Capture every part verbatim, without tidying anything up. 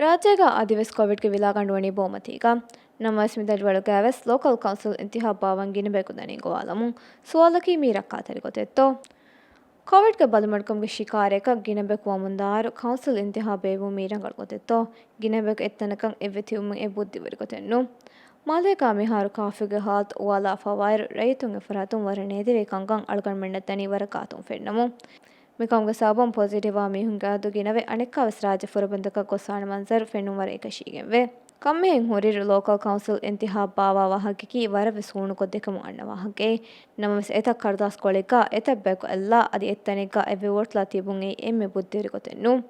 ރާއްޖޭގަ އަދިވެސް ކޮވިޑްގެ ވިލާގަނޑު ވަނީ ބޯމަތީގަ. ނަމަވެސް މި ދަނޑިވަޅުގައިވެސް ލޯކަލް ކައުންސިލް އިންތިހާބު ބާއްވަން ގިނަ ބަޔަކު ދަނީ ގޮވާލަމުން. ސުވާލަކީ މީ ރައްކާތެރި ގޮތެއްތޯ؟ ކޮވިޑްގެ ބަލިމަޑުކަމުގެ ޝިކާރައަކަށް ގިނަ ބަޔަކު ވަމުންދާއިރު ކައުންސިލް އިންތިހާބު ބޭއްވުން މީ ރަނގަޅު ގޮތެއްތޯ؟ ގިނަ ބަޔަކު އެއްތަނަކަށް އެއްވެ ތިބުމުން އެ ބުއްދިވެރި ގޮތެއް ނޫން. މާލޭގަ މިހާރު ކާފީގެ ހާލަތު އުވާލާފަވާއިރު، ރައްޔިތުންގެ ފަރާތުން ވަރަށް ނޭދެވޭ ކަންކަން އަޅުގަނޑުމެންނަށް ދަނީ ވަރަށް ގާތުން ފެންނަމުން. މިކަމުގެ ސަބަބުން ޕޮޒިޓިވް ވާ މީހުންގެ އަދަދު ގިނަވެ، އަނެއްކާވެސް ރާއްޖެ ފުރަބަނދަކަށް ގޮސް ވާނެ މަންޒަރު ފެނުން ވަރަށް އެކަށީގެންވޭ. ކަންމިހެން ހުރިއިރު، ލޯކަލް ކައުންސިލް އިންތިހާބު ބާއްވާ ވާހަކައަކީ ވަރަށްވެސް ހޫނުކޮށް ދެކެމުން އަންނަ ވާހަކައެއް. ނަމަވެސް، އެތައް ކަރުދާސްކޮޅެއްގަ އެތައް ބަޔަކު އެއްލާ، އަދި އެއްތަނެއްގަ އެއްވެ ވޯޓްލާ ތިބުން އެއީ އެންމެ ބުއްދިވެރި ގޮތެއް ނޫން.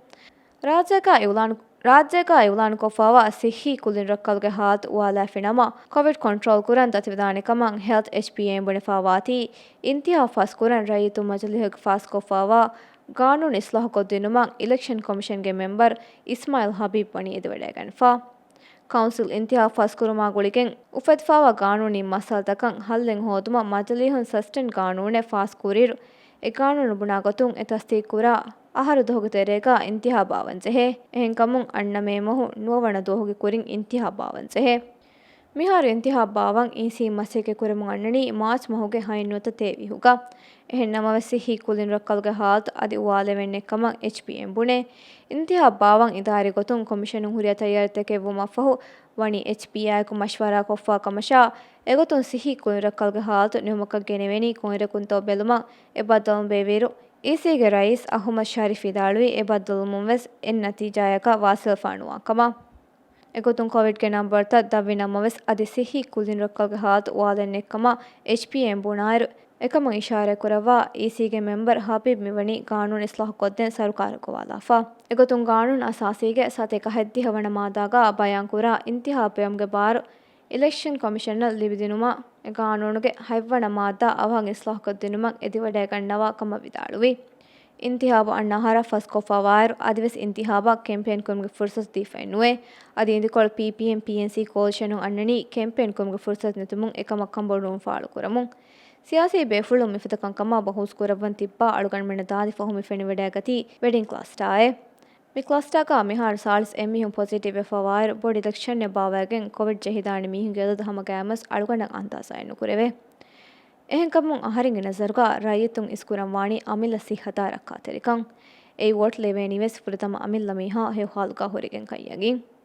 ރާއްޖޭގަ އިއުލާން، ރާއްޖޭގަ އިއުލާން ކޮށްފަވާ ސިއްހީ ކުލިން ރައްކަލުގެ ހާލަތު އުވާލާފި ނަމަ، ކޮވިޑް ކޮންޓްރޯލް ކުރަން ދަތިވެދާނެ ކަމަށް ހެލްތް އެޗްޕީއޭއިން ބުނެފާވާތީ، އިންތިހާބު ފަސްކުރަން ރައްޔިތުން މަޖިލީހުގެ ފާސްކޮށްފަވާ ގާނޫނު އިސްލާހުކޮށްދިނުމަށް އިލެކްޝަން ކޮމިޝަންގެ މެމްބަރު އިސްމާއިލް ހަބީބް ވަނީ އެދިވަޑައިގަނެފަ. ކައުންސިލް އިންތިހާބު ފަސްކުރުމާ ގުޅިގެން އުފެދިފާވާ ގާނޫނީ މައްސަލަތަކަށް ހައްލެއް ހޯދުމަށް މަޖިލީހުން ސަސްޓެންޑް ގާނޫނެއް ފާސްކުރިއިރު، އެ ގާނޫނު ބުނާ ގޮތުން އެ ތަސްދީޤުކުރާ އަހަރު ދުވަހުގެ ތެރޭގަ އިންތިހާބު ބާއްވަންޖެހޭ. އެހެންކަމުން އަންނަ މޭ މަހު ނުވަވަނަ ދުވަހުގެ ކުރިން އިންތިހާބު ބާއްވަންޖެހޭ. މިހާރު އިންތިހާބު ބާއްވަން އީސީ މަސައްކަތް ކުރަމުން އަންނަނީ މާޗް މަހުގެ ހަތް ނުވަތަ ތޭވީހުގަ. އެހެން ނަމަވެސް، ސިއްހީ ކުލިން ރައްކަލުގެ ހާލަތު އަދި އުވާލެވެން ނެތްކަމަށް އެޗްޕީއޭއިން ބުނޭ. އިންތިހާބު ބާއްވަން އިދާރީ ގޮތުން ކޮމިޝަނުން ހުރިހާ ތައްޔާރީތަކެއް ވުމަށްފަހު ވަނީ އެޗްޕީއާއެކު މަޝްވަރާކޮށްފާ ކަމަށާ، އެގޮތުން ސިއްހީ ކުލިން ރައްކަލުގެ ހާލަތު ނިމުމަކަށް ގެނެވޭނީ ކޮންއިރަކުންތޯ ބެލުމަށް އެ ބައްދަލުވުން ބޭއްވިއިރު، އީސީގެ ރައީސް އަޙުމަދު ޝަރީފް ވިދާޅުވީ، އެ ބައްދަލުވުމުން ވެސް އެއް ނަތީޖާއަކަށް ވާސިލްފާ ނުވާ ކަމަށް. އެގޮތުން ކޮވިޑްގެ ނަންބަރުތައް ދަށްވި ނަމަވެސް، އަދި ސިއްހީ ކުލިން ރައްކަލުގެ ހާލަތު އުވާލެއް ނެތްކަމަށް އެޗްޕީއޭއިން ބުނާއިރު، އެކަމަށް އިޝާރާތްކުރައްވާ އީސީގެ މެމްބަރު ހަބީބް މިވަނީ ގާނޫނު އިސްލާހުކޮށްދޭން ސަރުކާރަށް ގޮވާލާފަ. އެގޮތުން ގާނޫނު އަސާސީގެ ސަތޭކަ ހަތްދިހަ ވަނަ މާއްދާގަ ބަޔާންކުރާ އިންތިހާބު ބޭއްވުމުގެ ބާރު އިލެކްޝަން ކޮމިޝަނަށް ލިބިދިނުމަށް ގާނޫނުގެ ހަތްވަނަ މާއްދާ އަވަހަށް އިސްލާހުކޮށްދިނުމަށް އެދިވަޑައިގަންނަވާ ކަމަށް ވިދާޅުވި. އިންތިހާބު އަންނަ އަހަރަށް ފަސްކޮށްފަވާއިރު، އަދިވެސް އިންތިހާބަށް ކެމްޕޭން ކުރުމުގެ ފުރުސަތު ދީފައެއް ނުވޭ. އަދި އިދިކޮޅު ޕީޕީއެމް، ޕީއެންސީ ކޯލިޝަނުން އަންނަނީ ކެމްޕޭން ކުރުމުގެ ފުރުސަތު ނެތުމުން އެކަމަށް ކަނބޮޑުވުން ފާޅުކުރަމުން. ސިޔާސީ ބޭފުޅުން މިފަދަ ކަންކަމާ ބަހުސް ކުރައްވަން ތިއްބާ އަޅުގަނޑުމެންނަށް ދާދި ފަހު މި ފެނިވަޑައިގަތީ ވެޑިންގް ކްލަސްޓާއެއް. މި ކްލަސްޓާގަ މިހާރު ސާޅީސް އެއް މީހުން ޕޮޒިޓިވް ވެފަވާއިރު، ބޮޑު އިލެކްޝަނެއް ބާއްވައިގެން ކޮވިޑް ޖެހިދާނެ މީހުންގެ އަދަދު ހަމަގައިމުވެސް އަޅުގަނޑަށް އަންދާޒާއެއް ނުކުރެވޭ. އެހެންކަމުން އަހަރެންގެ ނަޒަރުގަ ރައްޔިތުން އިސްކުރަންވާނީ އަމިއްލަ ސިއްހަތާ ރައްކާތެރިކަން. އެއީ ވޯޓް ލެވޭނީވެސް ފުރަތަމަ އަމިއްލަ މީހާ ހެޔޮ ހާލުގަ ހުރެގެން ކަންޏަށް.